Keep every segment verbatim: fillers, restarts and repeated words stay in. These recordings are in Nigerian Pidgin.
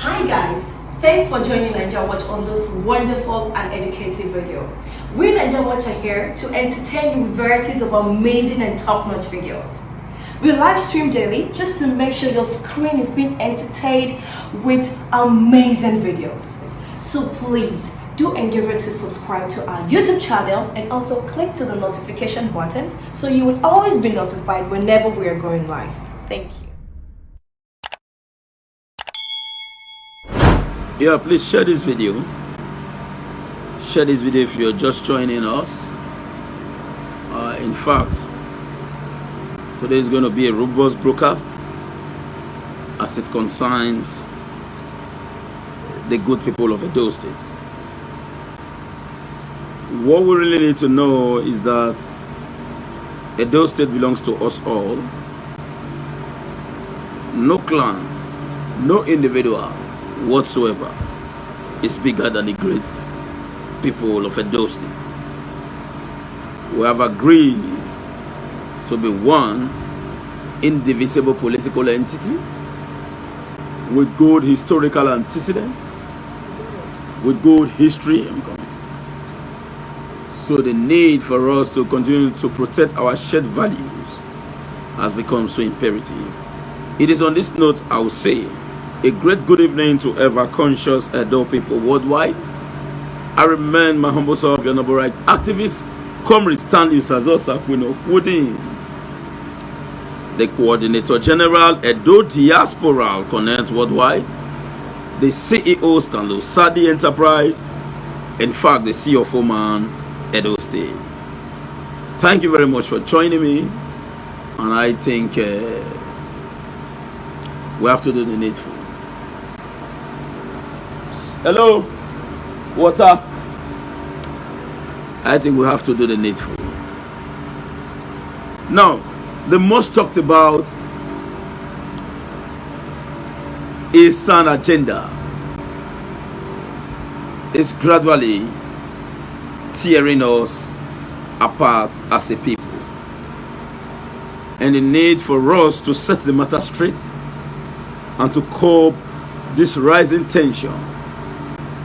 Hi guys, thanks for joining Naija Watch on this wonderful and educative video. We Naija Watch are here to entertain you with varieties of amazing and top-notch videos. We live stream daily just to make sure your screen is being entertained with amazing videos. So please do endeavor to subscribe to our YouTube channel and also click to the notification button so you will always be notified whenever we are going live. Thank you. Yeah, please share this video. Share this video if you're just joining us. Uh, in fact, today is going to be a robust broadcast as it concerns the good people of Edo State. What we really need to know is that Edo State belongs to us all. No clan, no individual whatsoever is bigger than the great people of Edo State. We have agreed to be one indivisible political entity with good historical antecedent, with good history. I'm coming. So the need for us to continue to protect our shared values has become so imperative. It is on this note I will say a great good evening to ever conscious Edo people worldwide. I remain my humble self, your noble right activist, Comrade Stanley Sazosa Kuno Woodin, the Coordinator General, Edo Diasporal Connect Worldwide, the C E O, Stanley Sadi Enterprise, in fact, the C E O of Oman, Edo State. Thank you very much for joining me, and I think uh, we have to do the needful. Hello, water. I think we have to do the needful. Now, the most talked about is an agenda is gradually tearing us apart as a people, and the need for us to set the matter straight and to curb this rising tension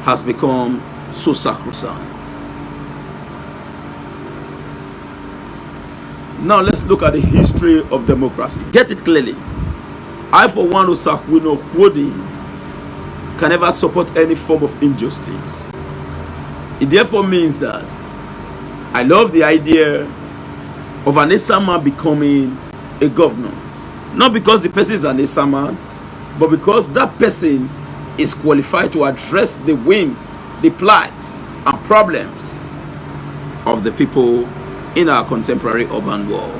has become so sacrosanct. Now let's look at the history of democracy. Get it clearly. I, for one, Osakwino Kwodi, can never support any form of injustice. It therefore means that I love the idea of an Esan man becoming a governor. Not because the person is an Esan man, but because that person is qualified to address the whims, the plight, and problems of the people in our contemporary urban world.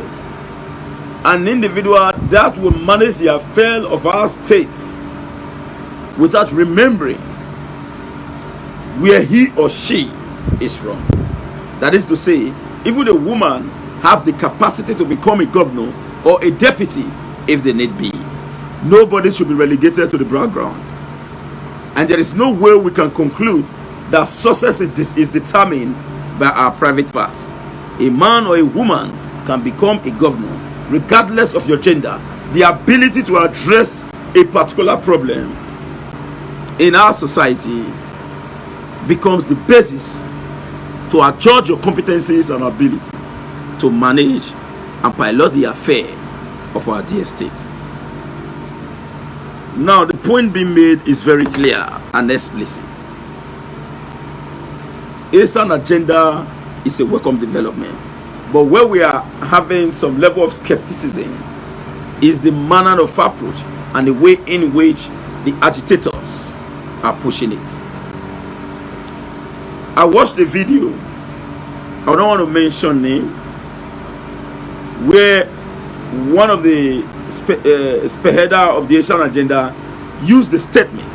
An individual that will manage the affair of our state without remembering where he or she is from. That is to say, even a woman have the capacity to become a governor or a deputy if they need be. Nobody should be relegated to the background. And there is no way we can conclude that success is, dis- is determined by our private parts. A man or a woman can become a governor regardless of your gender. The ability to address a particular problem in our society becomes the basis to adjudge your competencies and ability to manage and pilot the affair of our dear state. Now, the point being made is very clear and explicit. Esan agenda is a welcome development, but where we are having some level of skepticism is the manner of approach and the way in which the agitators are pushing it. I watched a video, I don't want to mention name, where one of the spe- uh, spearheader of the Esan agenda used the statement.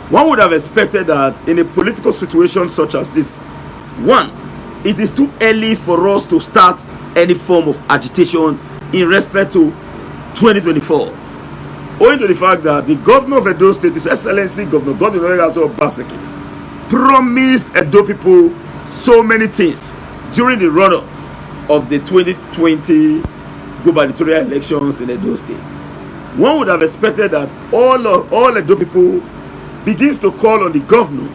One would have expected that in a political situation such as this, one, it is too early for us to start any form of agitation in respect to twenty twenty-four, owing to the fact that the governor of Edo State, His Excellency Governor Godwin Oyegaso Obaseki, promised Edo people so many things during the run-up of the twenty twenty gubernatorial elections in Edo State. One would have expected that all of, all Edo people begins to call on the governor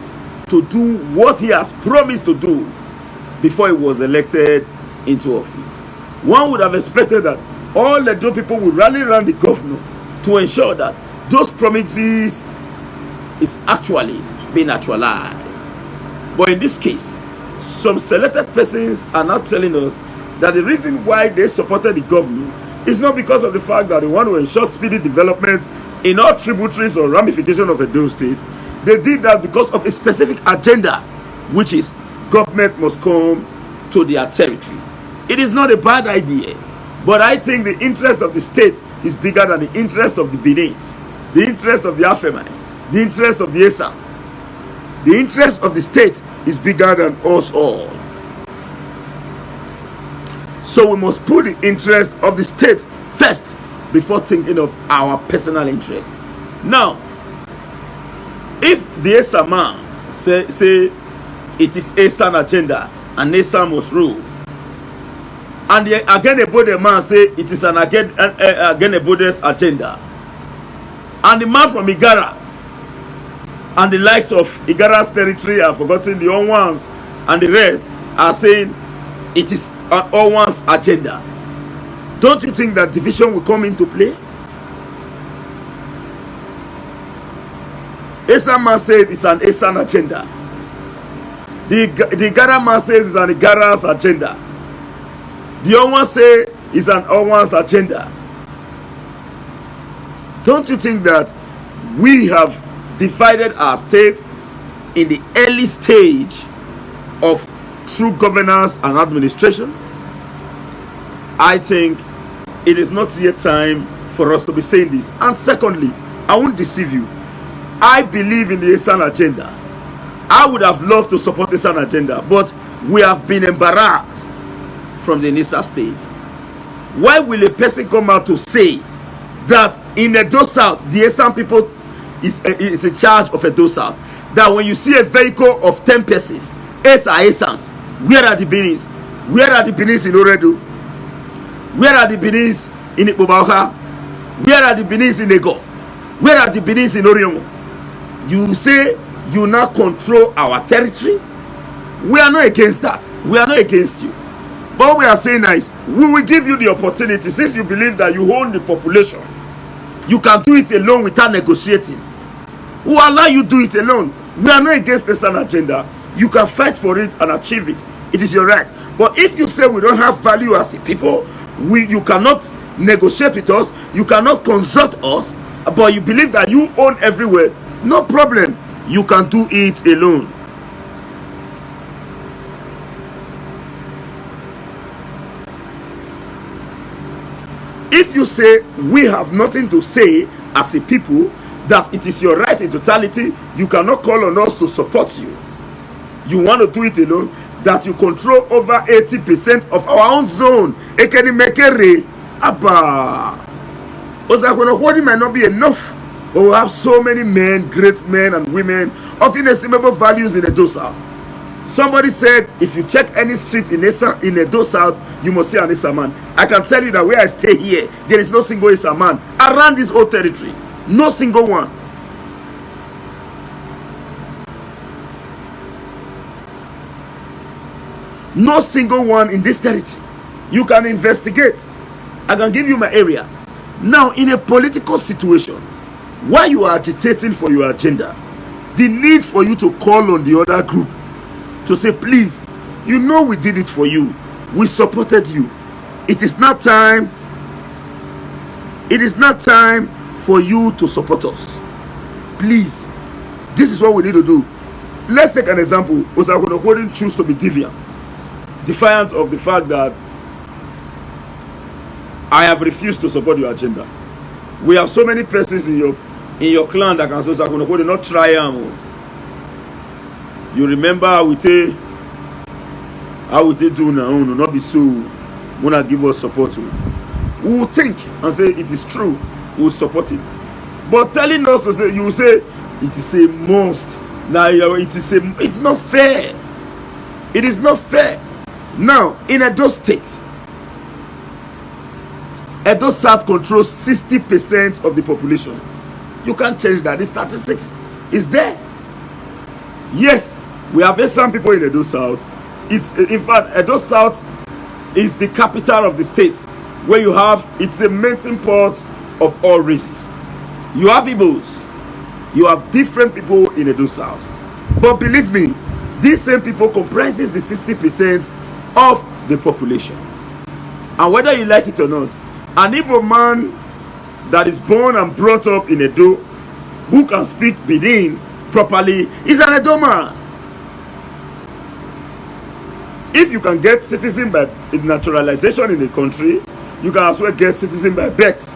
to do what he has promised to do before he was elected into office. One would have expected that all Edo people will rally around the governor to ensure that those promises is actually being actualized. But in this case, some selected persons are now telling us that the reason why they supported the governor is not because of the fact that they want to ensure speedy development in all tributaries or ramifications of Edo State. They did that because of a specific agenda, which is government must come to their territory. It is not a bad idea, but I think the interest of the state is bigger than the interest of the Benin, the interest of the Afemais, the interest of the Esan. The interest of the state is bigger than us all. So we must put the interest of the state first before thinking of our personal interest. Now, if the Esan man say, say it is Esan agenda and Esan must rule, and the Agenebode man say it is an Agen, uh, Agenebode's agenda, and the man from Igara and the likes of Igara's territory, I've forgotten the Owan's and the rest, are saying it is an Owan's agenda. Don't you think that division will come into play? Esan man said it's an Esan agenda. The, the Igara man says it's an Igara's agenda. The Owan say it's an Owan's agenda. Don't you think that we have divided our state in the early stage of true governance and administration? I think it is not yet time for us to be saying this. And secondly, I won't deceive you. I believe in the Esan agenda. I would have loved to support Esan agenda, but we have been embarrassed from the initial stage. Why will a person come out to say that in Edo South, the Esan people is, is in charge of Edo South? That when you see a vehicle of ten persons, eight are Esans. Where are the Benis? Where are the Benis in Oredu? Where are the Benis in Ikpobaoka? Where are the Benis in Ego? Where are the Benis in Oriomo? You say you now control our territory? We are not against that. We are not against you. But what we are saying now is, we will give you the opportunity, since you believe that you own the population. You can do it alone without negotiating. We will allow you do it alone. We are not against the Esan agenda. You can fight for it and achieve it. It is your right. But if you say we don't have value as a people, we, you cannot negotiate with us, you cannot consult us, but you believe that you own everywhere, no problem. You can do it alone. If you say we have nothing to say as a people, that it is your right in totality, you cannot call on us to support you. You want to do it alone, that you control over eighty percent of our own zone. Ekenimekere, Abba. Osakwena Hodi might not be enough, but we have so many men, great men and women of inestimable values in Edo South. Somebody said, if you check any street in Esan, in Edo South, you must see an Esan man. I can tell you that where I stay here, there is no single Esan man around this whole territory. No single one. No single one in this territory. You can investigate. I can give you my area. Now, in a political situation, while you are agitating for your agenda, the need for you to call on the other group to say, please, you know we did it for you. We supported you. It is now time. It is now time for you to support us. Please, this is what we need to do. Let's take an example. Osakwena Hodi choose to be deviant, defiant of the fact that I have refused to support your agenda. We have so many persons in your, in your clan that can say, Osakwena Hodi, not try am o. You remember how we take, how we take do una own, not be so. Una give us support o. We will think and say it is true. We will support it. But telling us to say, you will say it is a must. Now it is a, it's not fair. It is not fair. Now in Edo State, Edo South controls sixty percent of the population. You can't change that. The statistics is there. Yes, we have some people in Edo South. It's, in fact, Edo South is the capital of the state, where you have, it's a melting pot of all races. You have Igbos, you have different people in Edo South. But believe me, these same people comprises the sixty percent of the population. And whether you like it or not, an Igbo man that is born and brought up in Edo, who can speak Benin properly, is an Edo man. If you can get citizen by naturalization in a country, you can as well get citizen by birth.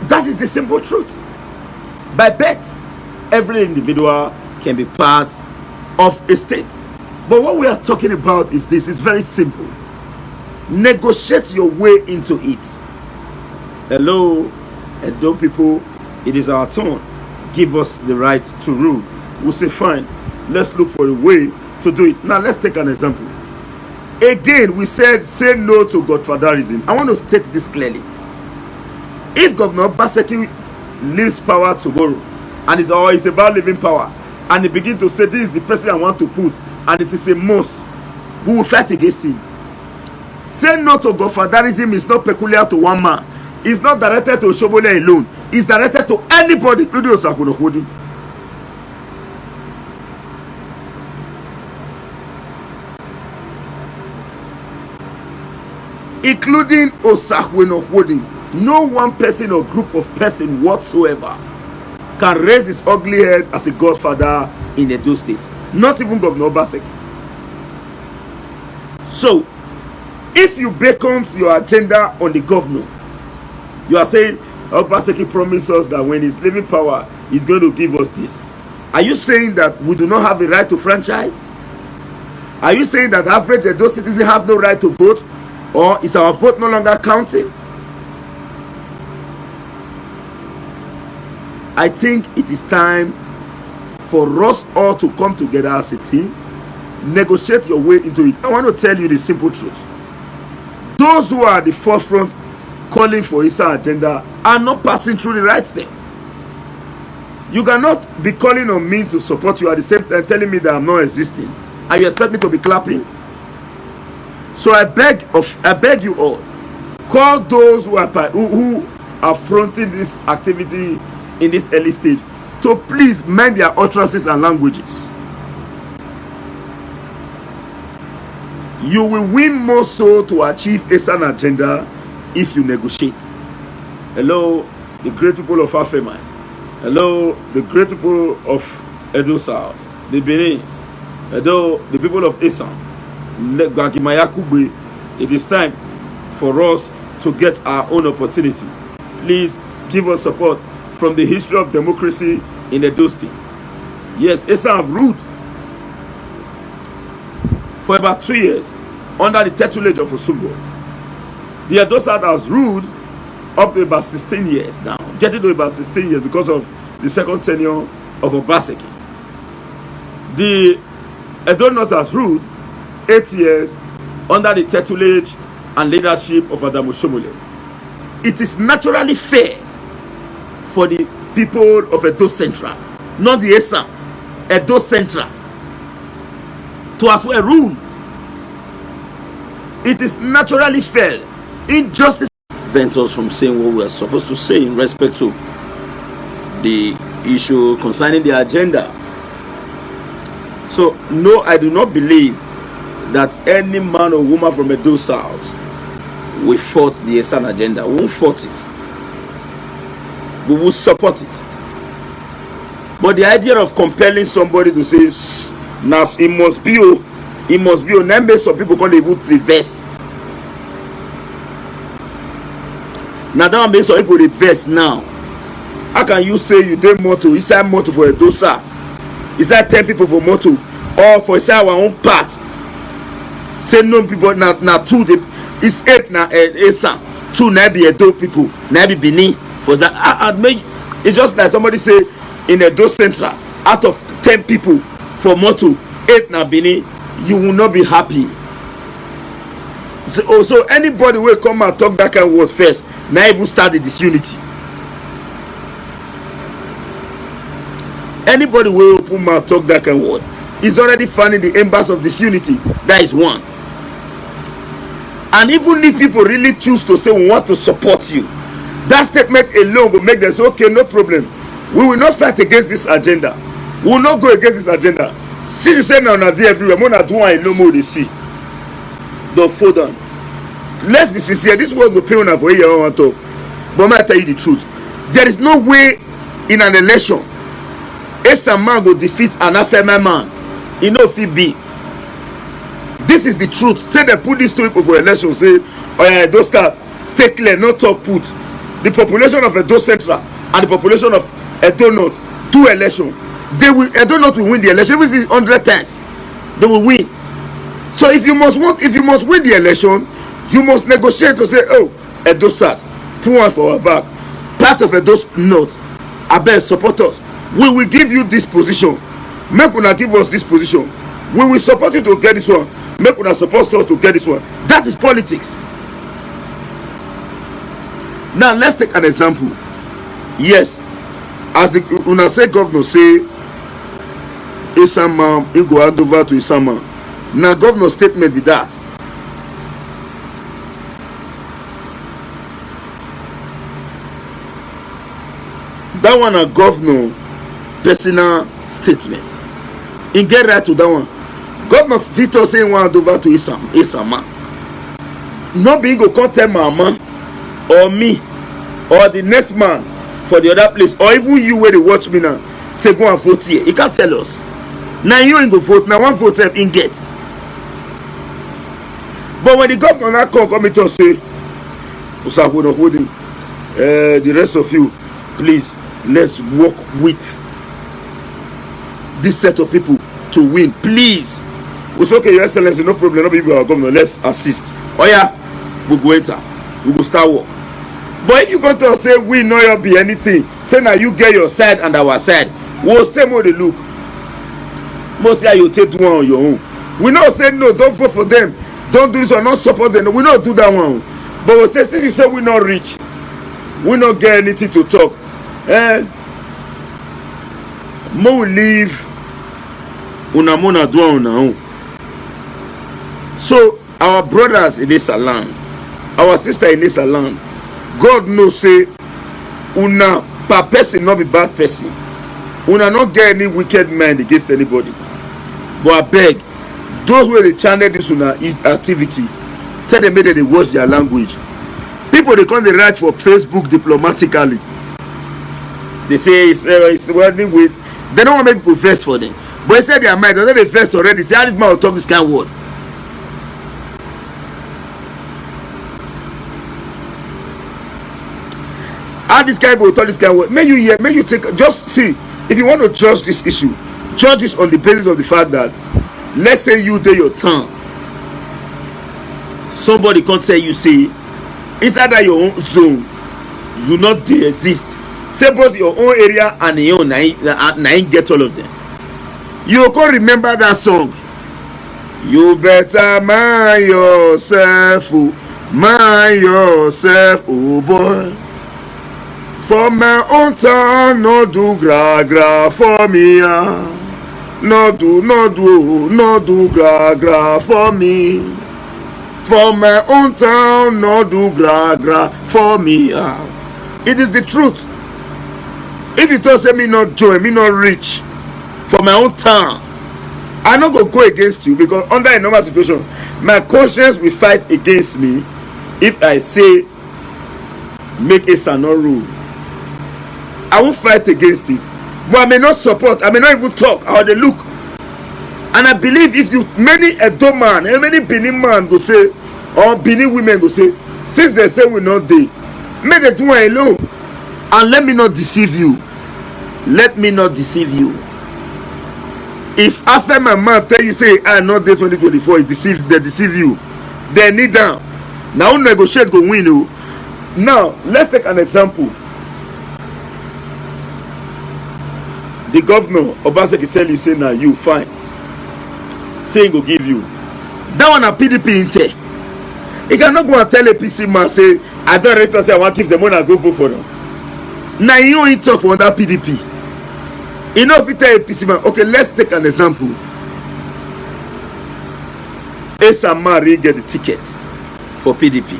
That is the simple truth. By birth, every individual can be part of a state. But what we are talking about is this. It's very simple. Negotiate your way into it. Hello, Edo people, it is our turn. Give us the right to rule. We'll say, "Fine, let's look for a way to do it." Now, let's take an example. Again, we said, "Say no to godfatherism." I want to state this clearly. If Governor Obaseki leaves power tomorrow and is, or is about leaving power, and he begin to say, "This is the person I want to put, and it is a must," we will fight against him. Say no to godfatherism is not peculiar to one man. It's not directed to Oshiomhole alone. It's directed to anybody, including Osakwenokwodi. Including Osakwenokwodi. No one person or group of person whatsoever can raise his ugly head as a godfather in Edo State. Not even Governor Obaseki. So, if you beckon your agenda on the governor, you are saying, "Obaseki promised us that when he's leaving power, he's going to give us this." Are you saying that we do not have a right to franchise? Are you saying that average Edo citizen have no right to vote? Or is our vote no longer counting? I think it is time for us all to come together as a team, negotiate your way into it. I want to tell you the simple truth. Those who are at the forefront calling for Esa agenda are not passing through the right step. You cannot be calling on me to support you at the same time telling me that I'm not existing. And you expect me to be clapping? So I beg of, I beg you all, call those who are pa-, who, who are fronting this activity in this early stage to please mind their utterances and languages. You will win more so to achieve Esan agenda if you negotiate. Hello, the great people of Afemai. Hello, the great people of Edo South, the Benins. Hello, the people of Esan. Le-, Gwagimaya Kugbe, it is time for us to get our own opportunity. Please give us support from the history of democracy in Edo State. Yes, Esan have ruled for about two years under the tutelage of Osogbo. The Edo South has ruled up to about sixteen years now, getting to about sixteen years because of the second tenure of Obaseki. The Edo North has ruled eight years under the tutelage and leadership of Adamu Oshiomhole. It is naturally fair for the people of Edo Central, not the Esan, Edo Central, to as well rule. It is naturally fair. Injustice prevent us from saying what we are supposed to say in respect to the issue concerning the agenda. So, no, I do not believe that any man or woman from Edo South will fight the Esan agenda. We won't fight it. We will support it. But the idea of compelling somebody to say, "S-, now it must be, oh, it must be," oh, na make some people come dey even dey vex. Na that one make some people dey vex now. How can you say you dey motor, inside motor for Edo South, inside ten people for motor, or for inside our own part? Say no, people, na, na two dey, it's eight na, eh, Esan, two na be Edo people, na be Benin. For that, I, I make, it's just like somebody say in Edo Central, out of ten people, for motor, eight na Benin, you will not be happy. So, oh, so anybody wey come out talk that kind word first, na even start the disunity. Anybody wey open mouth talk that kind word is already fanning the embers of disunity. That is one. And even if people really choose to say, "We want to support you," that statement alone go make them say, "Okay, no problem. We will not fight against this agenda. We will not go against this agenda." Since you say now, na dey everywhere, more na do one alone more dey see. Don fold down. Let's be sincere. This world go pay una for here on top. But may I tell you the truth? There is no way in an election a Esan man go defeat an Afema man. E no fit be. This is the truth. Say they put these two people for election. Say, "Oh yeah, Edo Start, stay clear, no talk put." The population of Edo Central and the population of Edo North do election. They will, Edo North will win the election. Even if it's hundred times, they will win. So if you must want, if you must win the election, you must negotiate to say, "Oh, Edo South, put one for our back. Part of Edo North, abeg, support us. We will give you this position. Make una give us this position. We will support you to get this one. Make una support us to get this one." That is politics. Now let's take an example. Yes, as the una say, governor say Esan man, he go hand over to Esan man. Na governor statement be that. That one na governor personal statement. He get right to that one. Governor fit talk say he wan hand over to Esan, Esan man. No be he go come tell mama or me or the next man for the other place, or even you wey dey watch me now, say, "Go and vote here." He can't tell us. Na you he go vote, na one vote sef he get. But when the governor now come, come meet us say, "Osakweno Holding, eh, the rest of you, please, let's work with this set of people to win, please." We say, "Okay, Your Excellency, no problem, no be our governor, let's assist." Oh yeah, we go enter, we go start work. But if you go to say we no your be anything, say na you get your side and our side, we go stay more dey look. Most say you take do one on your own. We no say no, don't vote for them, don't do this or not support them. We no do that one. But we say, since you say we not rich, we no get anything to talk. Eh? Mo we leave una, mo na do on una own. So our brothers in this land, our sister in this land, God know say una per person not be bad person. Una not get any wicked mind against anybody. But I beg, those wey dey channel this una i- activity, tell them make dem dey watch their language. People dey come dey write for Facebook diplomatically. They say it's, uh, it's welding with. They don't want make people vex for them. But inside their mind, they dey vex already. Say, "How this man will talk this kind word?" How this kind people will talk this kind word? May you hear, may you take, just see, if you want to judge this issue, judge it on the basis of the fact that, let's say you dey your town, somebody come tell you say, inside that your own zone, you not dey exist. Say both your own area and your own, na him, na, na him get all of them. You go come remember that song. You better mind yourself, oh, mind yourself, oh boy. For my own town, no do gra gra for me, ah. No do, no do, no do gra gra for me. For my own town, no do gra gra for me, ah. It is the truth. If you talk say me not join, me not reach for my own town, I no go go against you, because under a normal situation, my conscience will fight against me if I say make Esan not rule. I won't fight against it, but I may not support, I may not even talk, I dey look. And I believe if you, many Edo man and many Benin man go say, or Benin women go say, since they say we not dey, make they do one alone. And let me not deceive you. Let me not deceive you. If after my man tell you say I not dey twenty twenty-four, he deceive, they deceive you. They kneel down. Now negotiate go win, oh. Now let's take an example. The governor, Obaseki, tell you say na you, fine. Say he go give you. That one na P D P intel. He cannot go and tell A P C man say, "I don already talk say I wan give them, when I go vote for them." Na him own talk for under P D P. He no fit tell A P C man. Okay, let's take an example. Esa Mari get the ticket for P D P.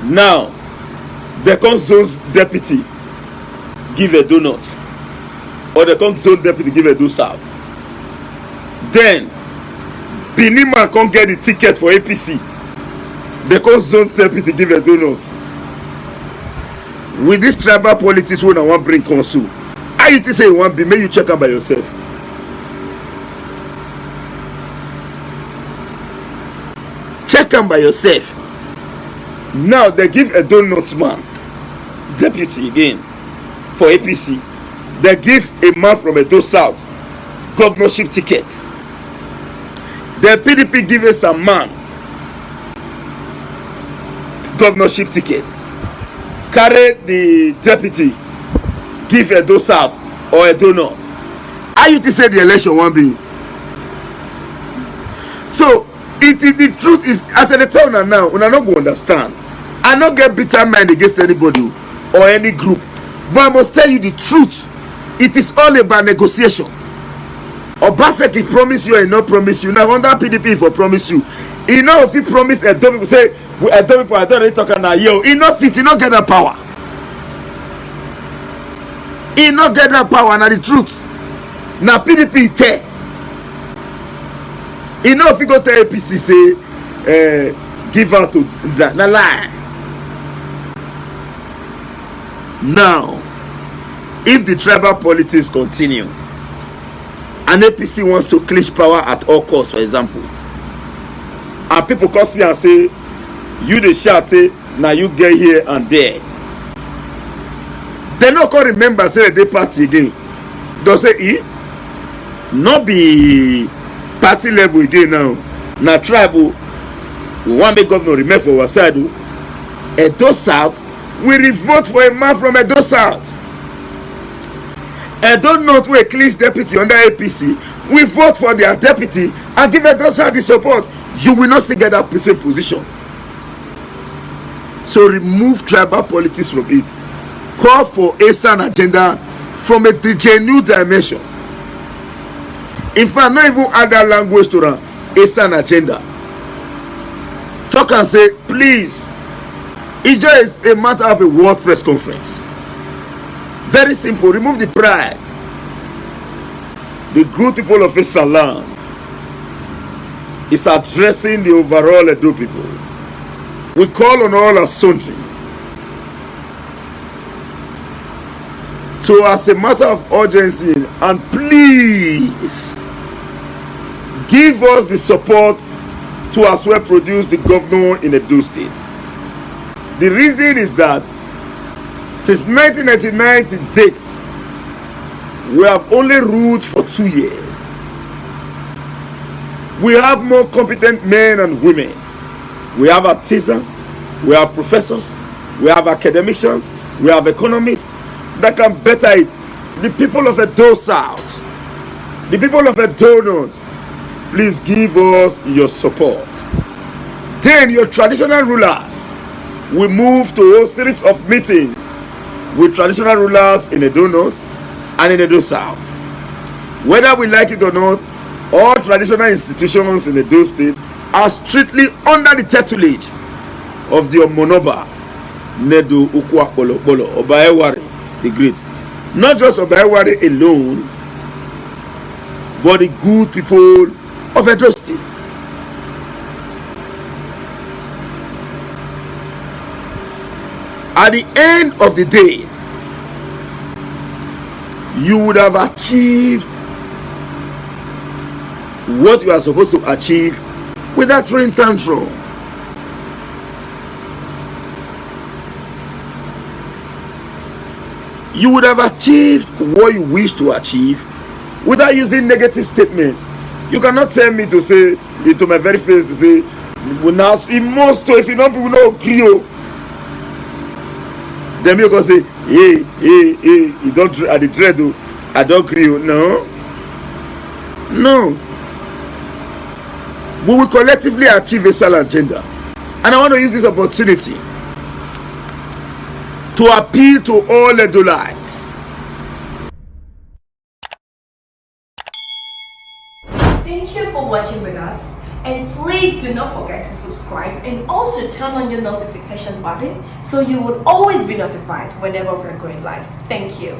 Now, they come zone deputy give Edo North, or they come zone deputy give Edo South. Then, Benin man come get the ticket for A P C. They come zone deputy give Edo North. With this tribal politics wey una wan bring come so, how you think say you wan be? Make you check am by yourself. Check am by yourself. Now they give Edo North man deputy again for A P C. They give a man from Edo South governorship ticket. The P D P give us a man governorship ticket. Carry the deputy, give Edo South or Edo North. How you think say the election wan be? So, it, it, the truth is, as I dey tell una now, una no go understand. I no get bitter mind against anybody or any group, but I must tell you the truth. It is all about negotiation. Obaseki promise you or he no promise you. Now, under P D P, he for promise you. He no fit promise Edo people say, "We, Edo people, I don already talk am na yo." He no fit, he no get that power. He no get that power, na the truth. Na P D P tell. He no fit go tell A P C say, eh, give out to that. Na lie. Now, if the tribal politics continue, and A P C wants to clinch power at all costs, for example, and people come see and say, you dey shout say, "Now you get here and there." They no come remember say they party again. They say, "E no be party level again now. Na tribe o. We wan make governor remain for our side o." Edo South, we dey vote for a man from Edo South. Edo North, wey clinch deputy under A P C, we vote for their deputy and give Edo South the support. You will not still get that same position. So remove tribal politics from it. Call for Esan agenda from a D J new dimension. In fact, not even add that language to am. Esan agenda. Talk and say, please. It's just a matter of a world press conference. Very simple. Remove the pride. The good people of Esan land is addressing the overall Edo people. We call on all as sundry to, as a matter of urgency, and please give us the support to as well produce the governor in Edo State. The reason is that since nineteen ninety-nine to date, we have only ruled for two years. We have more competent men and women. We have artisans, we have professors, we have academicians, we have economists that can better it. The people of Edo South, the people of Edo North, please give us your support. Then your traditional rulers will move to a series of meetings with traditional rulers in Edo North and in Edo South. Whether we like it or not, all traditional institutions in Edo State are strictly under the tutelage of the Omonoba, Nedu Ukwa Polopolo, Oba Ewari the Great. Not just Oba Ewari alone, but the good people of Edo State. At the end of the day, you would have achieved what you are supposed to achieve without throwing tantrum. You would have achieved what you wish to achieve without using negative statement. You cannot tell me to say it to my very face to say, "Well, now it must to, if you don't, people no agree o." Then you go say, Hey, hey, hey, you don't dr- I dey dread o. I don't agree o. No. No. We will collectively achieve a Salah agenda. And I want to use this opportunity to appeal to all Edolites. Thank you for watching with us, and please do not forget to subscribe and also turn on your notification button so you will always be notified whenever we're going live. Thank you.